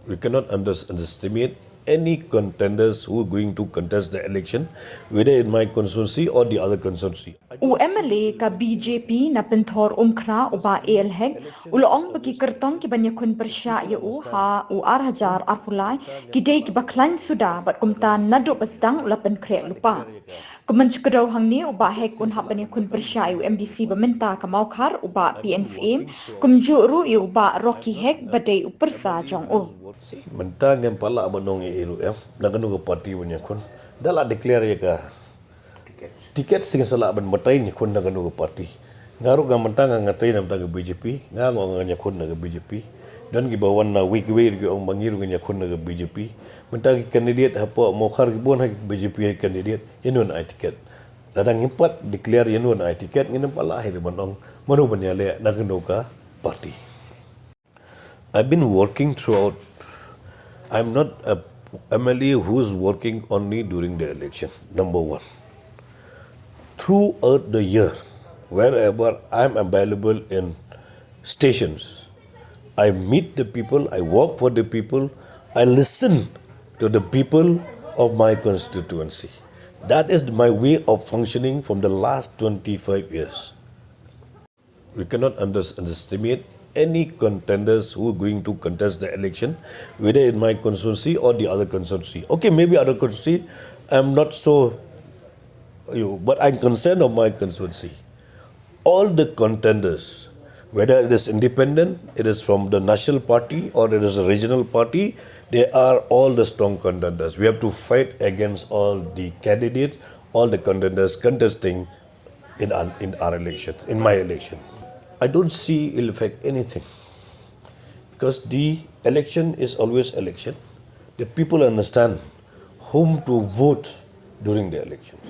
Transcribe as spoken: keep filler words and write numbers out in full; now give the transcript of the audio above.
We cannot underestimate any contenders who are going to contest the election, whether in my constituency or the other constituency. U M L A ka B J P na Pynthorumkra u Bah A L Hek u la ong ba ki kyrtong kiban ïakhun pyrshah ïa u ha u ar hajar arphew lai ki dei kiba khlaiñ suda bad kumta naduh ba sdang u la pynkhreh lypa. Kum ban shu kdew hangne u Bah Hek un hap ban ïakhun pyrshah ïa u M D C ba mynta ka Mawkhar u Bah P N Syiem, kumjuh ruh ïa u Bah Rocky Hek ba dei u pyrsa jong u. Mynta ngim pat lah ban ong ei ei ruh em na kano ka party ban ïakhun. Da lah declare ïa ka ticket, sngewsih lah ban batai ïakhun na kano ka party. Nga ruh nga mynta nga ngan tei na bynta ka B J P, nga ong ngan ïakhun na ka B J P. Don kiba wan na wei kiwei ruh ki ong ba ngi ruh ngan ïakhun na ka B J P. Mynta ki candidate hapoh Mawkhar ki bun ha ka B J P ha ki candidate, ïano yn ai ticket. Lada ngim pat declare ïano yn ai ticket, ngim pat lah hi ruh ban ong mano ban ïaleh na kano ka party. I've been working throughout. I'm not a M L A who's working only during the election, number one. Throughout the year, wherever I'm available in stations, I meet the people, I work for the people, I listen to the people of my constituency. That is my way of functioning from the last twenty-five years. We cannot underestimate any contenders who are going to contest the election, whether in my constituency or the other constituency. Okay, maybe other constituency, I'm not so, you, but I'm concerned of my constituency. All the contenders, whether it is independent, it is from the national party or it is a regional party, they are all the strong contenders. We have to fight against all the candidates, all the contenders contesting in our, in our elections, in my election. I don't see it'll affect anything because the election is always election. The people understand whom to vote during the elections.